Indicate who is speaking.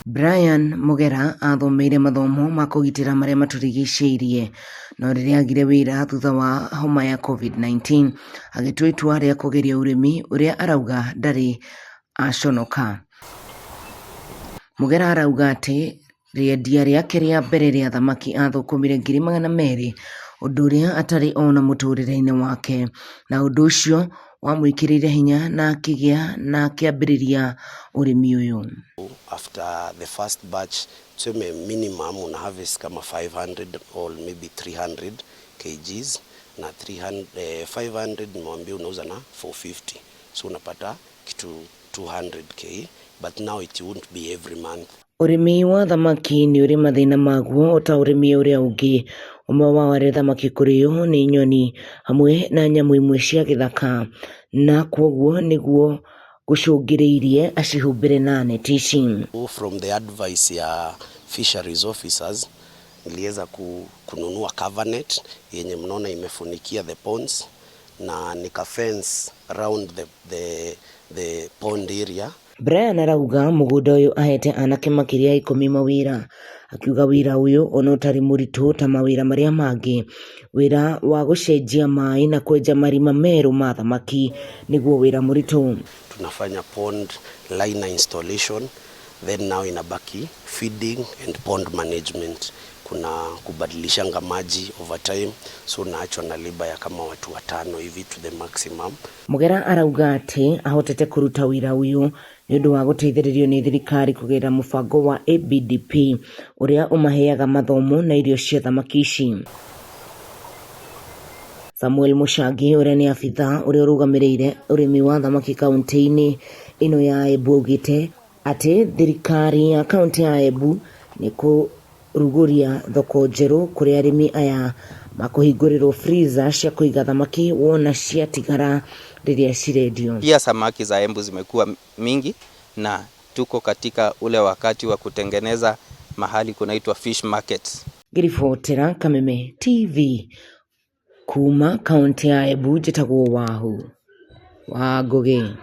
Speaker 1: Brian Mugera athomeire mathomo ma kũgitĩra marĩa matũrigicĩirie, no rĩrĩa agire wĩra thutha wa homa ya COVID-19 agĩtua itua rĩa kũgeria ũrĩmi ũrĩa arauga ndarĩ aconoka. Mugera arauga atĩ rĩendia rĩake rĩa mbere rĩa thamaki athũkũmire 200,000, ũndũ ũrĩa atarĩ ona mũtũrĩre-inĩ wake, na ũndũ ũcio wamwĩkĩrire hinya na akĩgĩa na akĩambĩrĩria ũrĩmi ũyũ.
Speaker 2: After the first batch, tuseme minimum una harvest kama 500 or maybe 300 kgs na 300, 500 nimewambia unauza na 450, so unapata kitu 200K, but now it won't be every month.
Speaker 1: Ũrĩmi wa thamaki nĩ ũrĩ mathĩna maguo o ta ũrĩmi ũrĩa ũngĩ. Ũmwe wao arĩ thamaki kũrĩo nĩ nyoni hamwe na nyamũ imwe cia gĩthaka, na kwoguo nĩguo gũcũngĩrĩirie acihumbĩre na neti ici.
Speaker 2: From the advice ya fisheries officers, niliweza kununua cover net yenye mnaona imefunikia the ponds na nika fence round the pond area.
Speaker 1: Brian arauga mũgũnda ũyũ ahete anake makĩria ya 10 mawĩra, akiuga wĩra ũyũ ona ũtarĩ mũritũ ta mawĩra marĩa mangĩ, wĩra wa gũcenjia maĩ na kwenja marima merũ ma thamaki nĩguo wĩra mũritũ.
Speaker 2: Tunafanya pond liner installation, then now inabaki feeding and pond management. Kuna kubadilishanga maji over time, so naachwa na labor ya kama watu 5 hivi to the maximum.
Speaker 1: Mugera arauga atĩ ahotete kũruta wĩra ũyũ nĩ ũndũ wa gũteithĩrĩrio nĩ thirikari kũgerera mũbango wa ABDP ũrĩa ũmaheaga mathomo na irio cia thamaki ici. Samuel Mũchangi ũrĩa nĩ abithaa ũrĩa ũrũgamĩrĩire ũrĩmi wa thamaki kaunti-inĩ ĩno ya Embu augĩte atĩ thirikari ya kaunti ya Embu nĩ kũrugũria thoko njerũ kũrĩa arĩmi aya makũhingũrĩrwo freezer cia kũiga thamaki wona ciatigara rĩrĩa cirendio.
Speaker 3: Pia samaki za Embu zimekuwa mingi na tuko katika ule wakati wa kutengeneza mahali kunaitwa fish markets.
Speaker 1: Ngĩribotera Kameme TV kuma kaunti ya Embu, njĩtagwo Wahu wa Ngũgĩ.